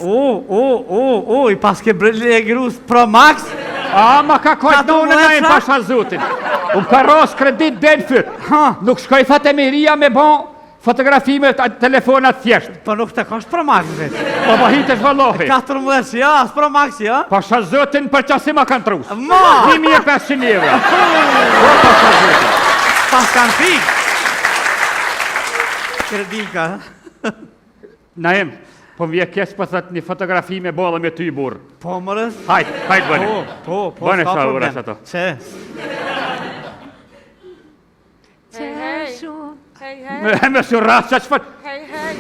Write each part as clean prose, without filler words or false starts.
U, u, u, u, i paske ble grus Pro Max? A, ma ka kajt në në e pasha zotin. U më ka ras kredit dhe në fyt. Ha. Nuk shkoj thate Mihrija me bo fotografi me telefonat thjesht. Po nuk të kosh Pro Max vetë. Po po hitesh vallahi. 14, jo, as Pro Max, jo. Pasha zotin për qasi ma kanë trus. Ma! 1500 euro. Po pasha zotin. Pas kanë fik. Kredinka. Naim, po më vjen keq po thot një fotografi me bo edhe me ty burr. Po more. Hajt, hajt bëne. Po, po, po, bëne s'ka sa problem. ura ato. Qe? Hej, hej. Hej, hej. Me me surra sa çfarë? Hej, hej.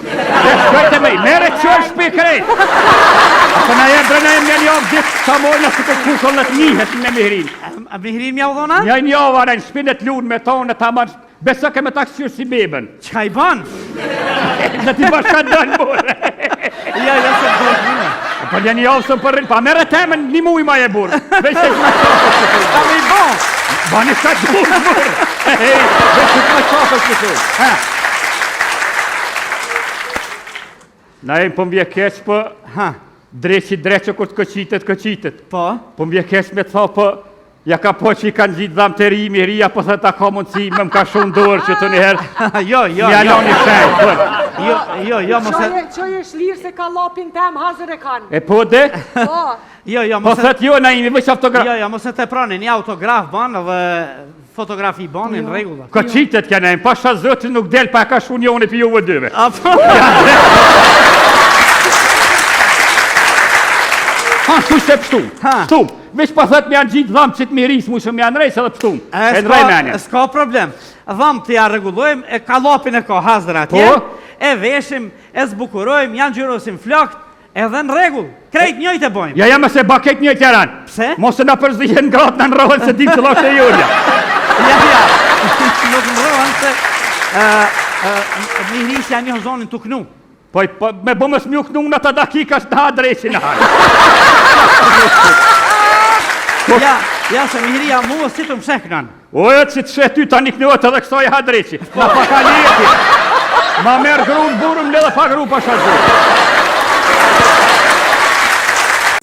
Shkojte me, merre çoj shpi krejt. Po na jem bre na jem një javë ditë sa morë si të kukull të njihet me Mihrin. A Mihrin mja u dhona? Një një javë në shpinë të lunë me tonë ta man Beso ke me ta kqyrë si bebën. Çka i ban? Në ti bash ka dënë, burë. Ja, ja, se të burë. Po një një javë së më përrin, pa merre temën një muj ma e burë. Veç se të ma qafës që thuj. Ta me i bon? Bani shka të burë, burë. Hej, veç se të ma qafës që thuj. Ha. Naim, po më vje keq, po... Ha. Dreqi dreqe kur të këqitet, këqitet. Po? Po më vje keq me të tha, po... Ja ka po që i kanë gjitë dhamë të ri, Mihrija, po thët a ka mundësi, më më ka shumë dorë që të njëherë. jo, jo, Ja jo. loni shej, po. Jo, jo, jo, mos e... Çoje shlirë se kallapin tem hazër e kanë. E po de? Po. Jo, jo, Po mos e... thët jo, Naimi, veç autograf. Jo, jo, mos e teproni, një autograf ban dhe fotografi bani në rregull. Këqitet kja Naim, pasha zotin nuk del pa e ka shu njoni për juve dyve. Apo? Ha, shu se pështu, Ha. pështu. Veç pa thët me janë gjitë dhamë që të miris, mu që me janë rejsë edhe pështu. E, E ndrej s'ka, menja. s'ka problem. Dhamë të ja rregullojmë, e kallapin e ka hazër atje. Po. E veshim, e zbukurojmë, ja ngjyrosim flokt, edhe në rregull. Krejt njëjtë e bojmë. Ja, ja, mos e ba krejt njëjtë jaran. Pse? Mos e na përzihen gratë në nrohen se dim që është e jonja. Ja, ja. Nuk ndrohen se ë ë Mihris ja një zonin të knu. Po, po me bo mos m'ju knu në ata dakika s'të ha dreqin ha. Ja, ja se Mihrija mua si të më sheh knon. O e që të sheh ty tani knuat edhe kësaj ha dreqi. Ma pa ka ljeti. Ma merë grun burëm le dhe pa gru pasha zotin.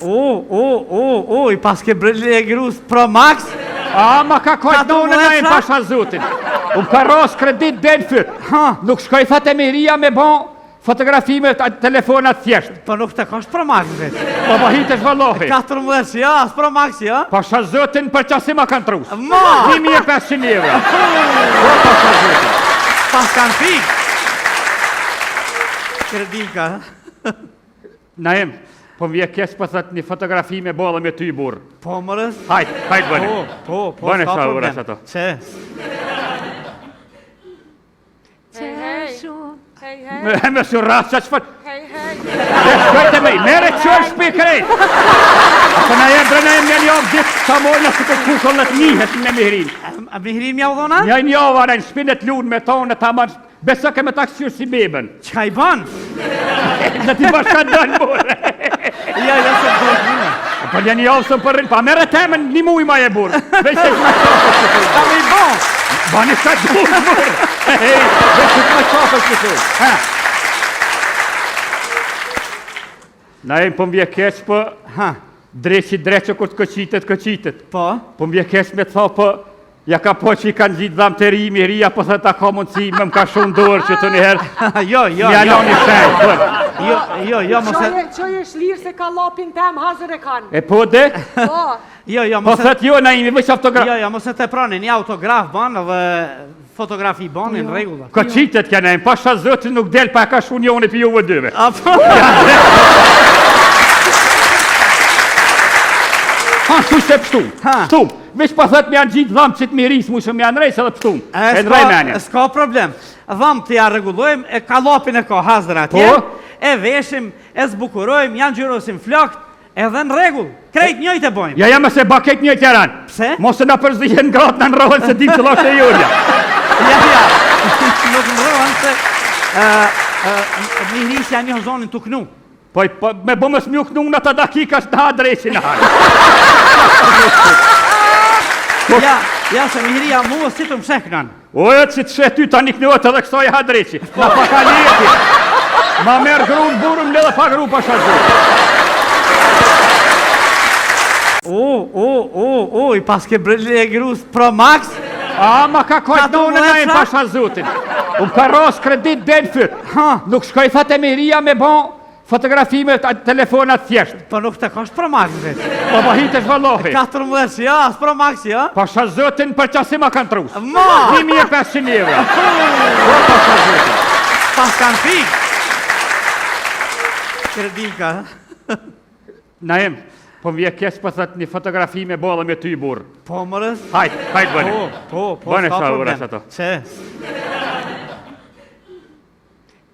U, u, u, u, i paske ble grus Pro Max? A, ma ka kajt në 14 në e pasha zotin. U më ka ras kredit dhe në fyt. Ha. Nuk shkoj thate Mihrija me bo fotografi me telefonat thjesht. Po nuk të kosh Pro Max vetë. Po po hitesh vallahi. 14, jo, as Pro Max, jo. Pasha zotin për qasi ma kanë trus. Ma! 1500 euro. Po pasha zotin. Pas kanë fik. Kredinka. Naim, po më vje keq po thot një fotografi me bo edhe me ty burr. Po more. Hajt, hajt bëne. Po, po, po, Bëne s'ka sa ura problem. ato. Qe? Hej, hej. Hej, hej. Me me surra sa çfarë? Hej, hej. Shkojte me, merre çoj shpi krejt. Po na jem bre na jem një javë ditë sa morë si të kukull të njihet me Mihrin. A Mihrin mja u dhona? Një një javë në shpinë të lunë me tonë ta man beso ke me ta kqyr si bebën. Çka i ban? Në ti bash ka dënë burr. Ja, ja, se duhet një. Po një një javë së më përrin, pa merre temën një muj ma e burr. Veç se të ma qafës që thuj. Ta me i bon? Bani shka të burr, burr. Hej, veç se të ma qafës që thuj. Ha. Naim, po më vje keq, po Ha, dreqi dreqe kur të këqitet, këqitet. po. Po më vje keq me të tha, po ja ka po që i kanë gjitë dhamë të ri, Mihrija, po thët a ka mundësi, më më ka shumë dorë që të njëherë. Jo, jo, Ja jo. loni shej, po. Jo, jo, jo, mos e... Çoje, çoje shlirë se kallapin tem hazër e kanë. E po de? Po. Jo, jo, Po mos e... thët jo, Naimi, veç autograf. Jo, jo, mos e teproni, një autograf ban dhe fotografi bani në rregull. Këqitet kja Naim, pasha zotin nuk del pa e ka shu njoni për juve dyve. Apo? Ha, shu se pështu, Ha. pështu. Veç pa thët me janë gjitë dhamë që të miris, mu që me janë rejsë edhe pështu. E, E ndrej menja. s'ka, s'ka problem. Dhamë të ja rregullojmë, e kallapin e ka hazër atje. Po. E veshim, e zbukurojmë, ja ngjyrosim flokt, edhe në rregull. Krejt njëjtë e bojmë. Ja, ja, mos e ba krejt njëjtë jaran. Pse? Mos e na përzihen gratë në nrohen se dim që është e jonja. Ja, ja. Nuk ndrohen se ë ë Mihris ja një zonin të knu. Po, po me bo mos m'ju knu në ata dakika s'të ha dreqin ha. Ja, ja se Mihrija mua si të më sheh knon. O e që të sheh ty tani knuat edhe kësaj ha dreqi. Ma pa ka ljeti. Ma merr grun burrë, më le dhe pa gru pasha zotin. U, u, u, u, i paske ble grus Pro Max? A, ma ka kajt nonën e 14 pasha zotin. U më ka ras kredit dhe në fyt. Ha. Nuk shkoj tha te Mihrija me bo fotografi me telefonat thjesht. Po nuk të kosh Pro Max vetë. Po po hitesh vallahi. 14, jo, as Pro Max, jo. Pasha zotin për qasi ma kanë trus. Ma! 1500 euro. Po pasha zotin. Pas kanë fik. Kredika. Naim, po më vjen keq po thot një fotografi me bo edhe me ty burr. Po mërës? Hajt, hajt bëne. Po, po, po, Bëne s'ka sa problem. ura ato. Qe?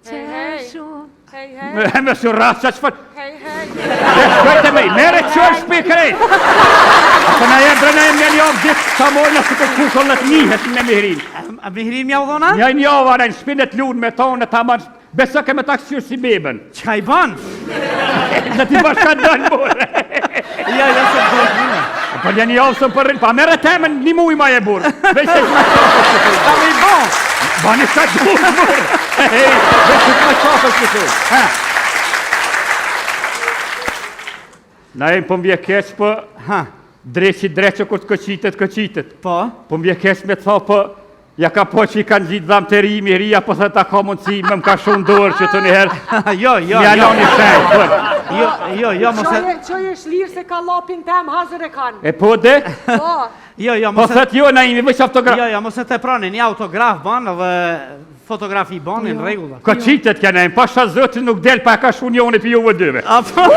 Hej, hej. Hej, hej. Me, me surra, ça çfarë? Hej, hej. E shkojte me, merre qërë shpi krejt. Apo na jem, bre na jem një javë ditë, sa mojna si për kukull të njihet me Mihrin. A Mihrin mja u dhona? Një një javë në shpinë të lunë me tonë, ta manë, beso ke me ta kqyrë si beben. Çka i ban? Në ti bash ka dënë, burë. Ja, ja, se duhet një. Po një një javë së më përrin, pa merre temën një muj ma e burë. Veç se të ma qafës që thuj. Ka me i bon? Bani shka duhet, burë. Hej, veç se të ma qafës që thuj. Ha. Naim, po më vje keq, po Ha, dreqi dreqe kur të këqitet, këqitet. po. Po më vje keq me të tha, po ja ka po që i kanë gjitë dhamë të ri, Mihrija, po thët a ka mundësi, më më ka shumë dorë që të njëherë, Jo, jo, mja jo. loni shej, po. Jo, jo, jo, mos e... Çoje, çoje shlirë se kallapin tem hazër e kanë. E po de, Po. Jo, jo, po mos e... thët jo, Naimi, veç autograf. Jo, jo, mos e teproni, një autograf ban dhe fotografi ban në rregull. Këqitet kja Naim, pasha zotin nuk del pa e ka shu njoni për juve dyve. Apo?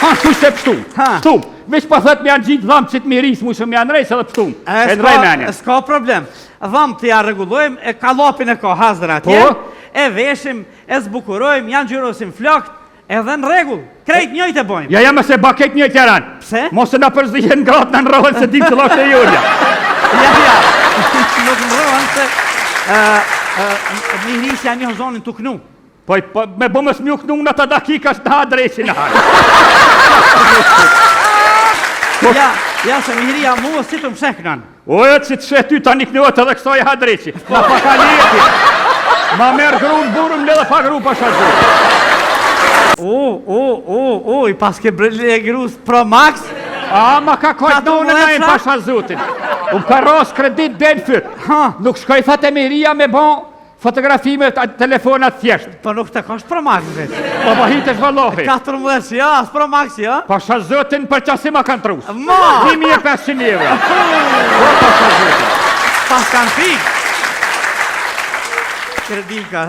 Ha, shu se pështu, Ha. pështu. Veç po thët me janë gjitë dhamë që të miris, mu që me janë rejsë edhe pështu. E, E ndrej s'ka, menja. s'ka problem. Dham të ja rregullojmë, e kallapin e ka hazër atje. Po. E veshim, e zbukurojmë, ja ngjyrosim flokt, edhe në rregull. Krejt njëjtë e bojmë. Ja, ja, mëse ba ketë një tjeran. Pse? Mos e na përzihen gratë në nrohen se dim që është e jolja. Ja, ja. Nuk ndrohen se ë ë Mihrisja një zonin të knu. Po, po me bo mos mju knu në ata dakika s'ta ha dreqin në hajë. Ja, ja se Mihrija mua si të më sheh kënan. O e që të sheh ty tani knuhet edhe kësaj ha dreqi. Na pa ka leti. Ma merr grun burrë, më le dhe pa gru pasha zotin. U, u, u, u, i paske ble grus Pro Max? A, ma ka kajt nonën 14 na e pasha zotin. U më ka ras kredit dhe në fyt. Ha. Nuk shkoj tha te Mihrija me bo fotografi me telefonat thjesht. Po nuk të kosh Pro Max vetë. Po po hitesh vallahi. 14, jo, as Pro Max, jo. Pasha zotin për qasi ma kanë trus. Ma! 1500 euro. Po pasha zotin. Pas kanë fik. Kredika.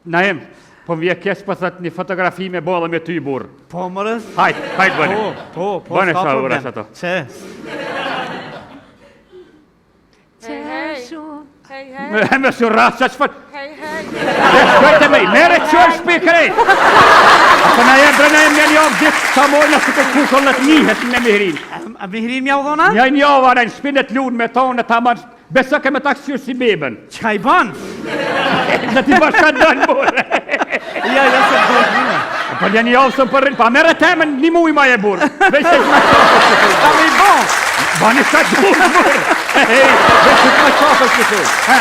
Naim, po më vje keq po thot një fotografi me bo edhe me ty burr. Po mërës? Hajt, hajt bëne. Po, po, po, Bëne s'ka sa ura problem. ato. Qe? Hej, hej. Hej, hej. Me, me surra, ça çfarë? Hej, hej. E shkojte me, merre qërë shpi krejt. Apo na jem, bre na jem një javë ditë, sa mojna si për kukull të njihet me Mihrin. A Mihrin mja u dhona? Një një javë në shpinë të lunë me tonë, ta manë, beso ke me ta kqyrë si beben. Çka i ban? Në ti bash ka dënë, burr. Ja, ja, se duhet një. Po një një javë së më përrin, pa merre temën një muj ma e burr. Veç se të ma qafës që thuj. Ka me i bon? Bani shka duhet, burr. Hej, veç se të ma qafës që thuj. Ha.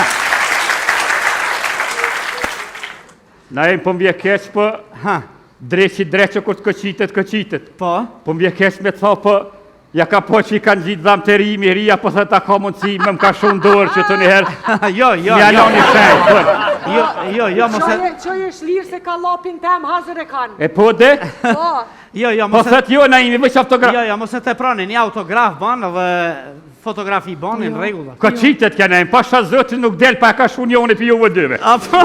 Naim, po më vje keq, po Ha, dreqi dreqe kur të këqitet, këqitet. po. Po më vje keq me të tha, po ja ka po që i kanë gjitë dhamë të ri, Mihrija, po thët a ka mundësi, më më ka shumë dorë që të njëherë, Jo, jo, mja jo. loni shej, po. Jo, jo, jo, mos e... Çoje, çoje shlirë se kallapin tem hazër e kanë. E po de, Po. Jo, jo, po mos e... thët jo, Naimi, veç autograf. Jo, jo, mos e teproni, një autograf ban dhe fotografi ban në rregull. Këqitet kja Naim, pasha zotin nuk del pa e ka shu njoni për juve dyve. Apo?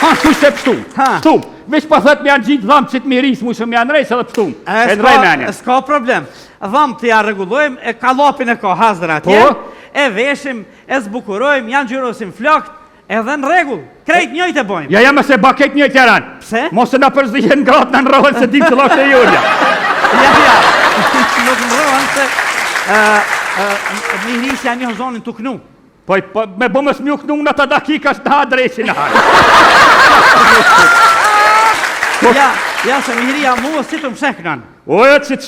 Ha, shu se pështu, Ha. pështu. Veç po thët me janë gjitë dhamë që të miris, mu që me janë rejsë edhe pështu. E, E ndrej s'ka, menja. s'ka problem. Dham të ja rregullojmë, e kallapin e ka hazër atje. Po. E veshim, e zbukurojmë, ja ngjyrosim flokt, edhe në rregull. Krejt njëjtë e bojmë. Ja, ja, mëse ba ketë një tjeran. Pse? Mos e na përzihen gratë në nrohen se dim që është e jolja. Ja, ja. Nuk ndrohen se ë ë Mihrisja një zonin të knu. Po, po me bo mos mju knu në ata dakika s'ta ha dreqin në hajë. Ja, ja se Mihrija mua si të më sheh kënan. O, e që të sheh.